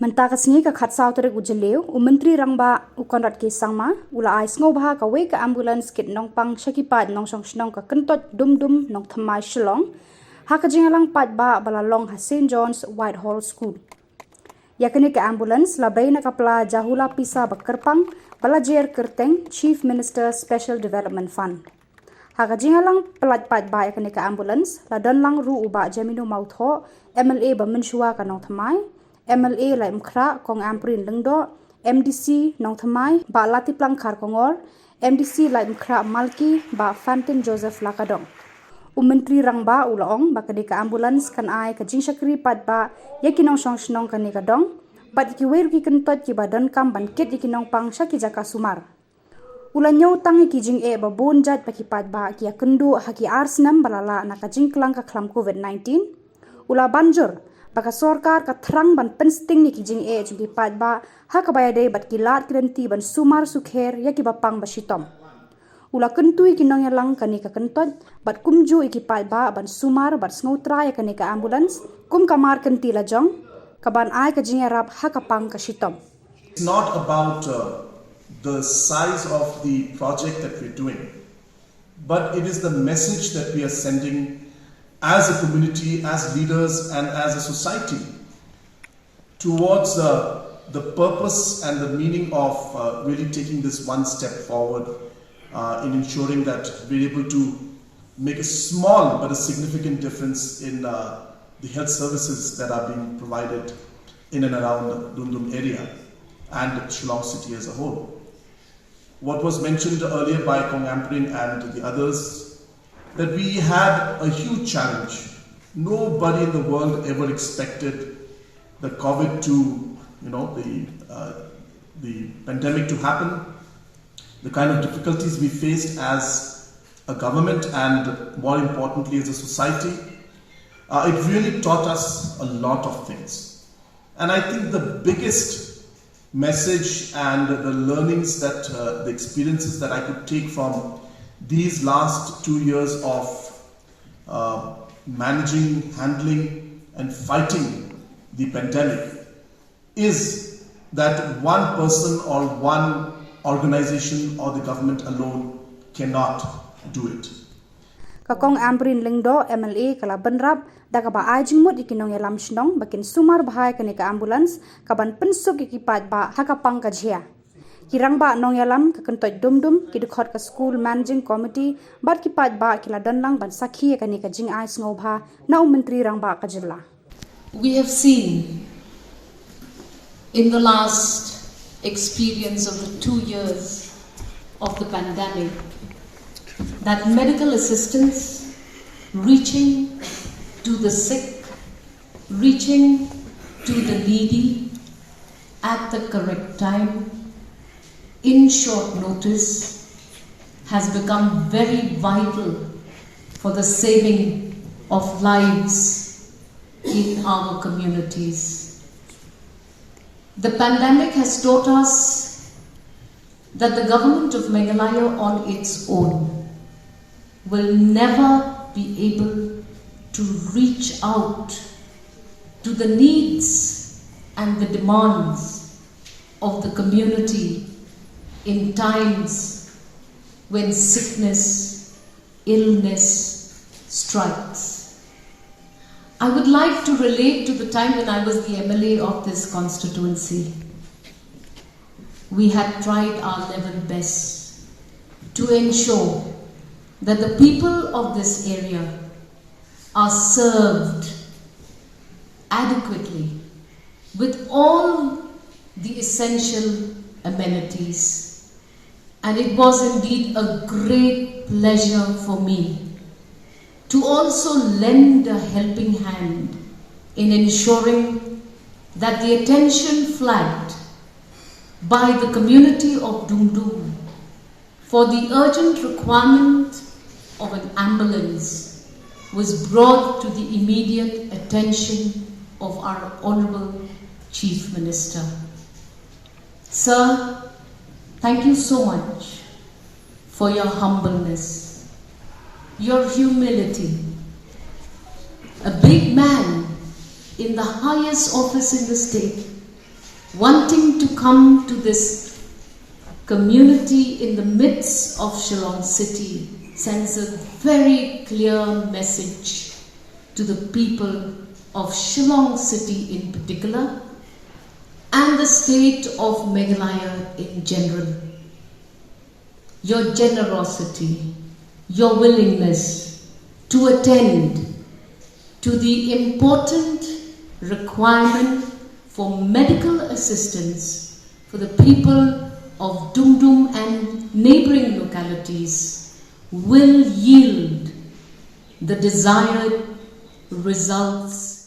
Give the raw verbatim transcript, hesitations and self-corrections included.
Mynta ka sngi ka khatsaw tarik u Jylliew, u Myntri Rangbah u Conrad K Sangma u la ai sngewbha kawei ka ambulance kit nongpang sha ki paid nongshong shnong ka Kyntoit Dumdum Nongthymmai Shillong ha ka jingïalang paidbah ba la long ha Saint John's Whitehall School. Ïa kane ka ambulance la bei na ka pla Jahula Pisa Bakyrpang ba la jer kyrteng Chief Minister Special Development Fund. Ha ka jingïalang pyllait paidbah ïa kane ka ambulance la don lang ruh u Bah Jamino Mawthoh, M L A ba mynshuwa ka Nongthymmai, M L A Laitumkhrah Kong Ampareen Lyngdoh, M D C Nongthymmai Bah Latiplang Kharkongor, M D C Laitumkhrah Malki Bah Fantin Joseph Lakadong. U Myntri Rangbah u la ong ba kane ka ambulance kan ai ka jingshakri paidbah ïa ki nongshong shnong kane ka dong bad ïa kiwei ruh ki kyntoit kiba donkam ban kit ïa ki nongpang sha ki jaka sumar. U la ñiew tang ïa ki jingeh ba bun jait ba ki paidbah ki ïakynduh ha ki ar snem ba la lah na ka jingklang ka khlam covid nineteen. U la ban jur ba ka sorkar ka thrang ban pynsting ïa ki jingeh jong ki paidbah ha kaba ïadei bad ki lad ki lynti ban sumar sukher ïa kiba pang ba shitom. U la kyntu ïa ki nongïalang kane ka kyntoit bad kumjuh ïa ki paidbah ban sumar bad sngewtrai ïa kane ka ambulance kum ka mar kynti la jong ka ban ai ka jingïarap ha ka pang ka shitom. It's not about uh, the size of the project that we're doing, but it is the message that we are sending as a community, as leaders, and as a society towards uh, the purpose and the meaning of uh, really taking this one step forward uh, in ensuring that we're able to make a small but a significant difference in uh, the health services that are being provided in and around the Dum Dum area and Shillong city as a whole. What was mentioned earlier by Kong Ampareen and the others, that we had a huge challenge. Nobody in the world ever expected the COVID to, you know, the, uh, the pandemic to happen, the kind of difficulties we faced as a government and more importantly as a society, uh, it really taught us a lot of things. And I think the biggest message and the learnings that uh, the experiences that I could take from these last two years of uh, managing, handling, and fighting the pandemic is that one person or one organization or the government alone cannot do it. Ka Kong Ampareen Lyngdoh M L A ka la bynrap da kaba ai jingmut ïa ki nongïalam shnong ba kin sumar bha ïa kane ka ambulance ka ban pynsuk ïa ki paidbah ha ka pang ka jhia. Ki rangbah nongïalam ka kyntoit Dum Dum, ki dkhot ka school managing committee bad ki paidbah ki la don lang ban sakhi ïa kane ka jingai sngewbha na u Myntri Rangbah ka jylla. We have seen in the last experience of the two years of the pandemic that medical assistance reaching to the sick, reaching to the needy at the correct time, in short notice, has become very vital for the saving of lives in our communities. The pandemic has taught us that the government of Meghalaya on its own will never be able to reach out to the needs and the demands of the community in times when sickness, illness strikes. I would like to relate to the time when I was the M L A of this constituency. We had tried our level best to ensure that the people of this area are served adequately with all the essential amenities. And it was indeed a great pleasure for me to also lend a helping hand in ensuring that the attention flagged by the community of Dum Dum for the urgent requirement of an ambulance was brought to the immediate attention of our Honorable Chief Minister. Sir, thank you so much for your humbleness, your humility. A big man in the highest office in the state Wanting to come to this community in the midst of Shillong city sends a very clear message to the people of Shillong city in particular and the state of Meghalaya in general. Your generosity, your willingness to attend to the important requirement for medical assistance for the people of Dumdum and neighboring localities will yield the desired results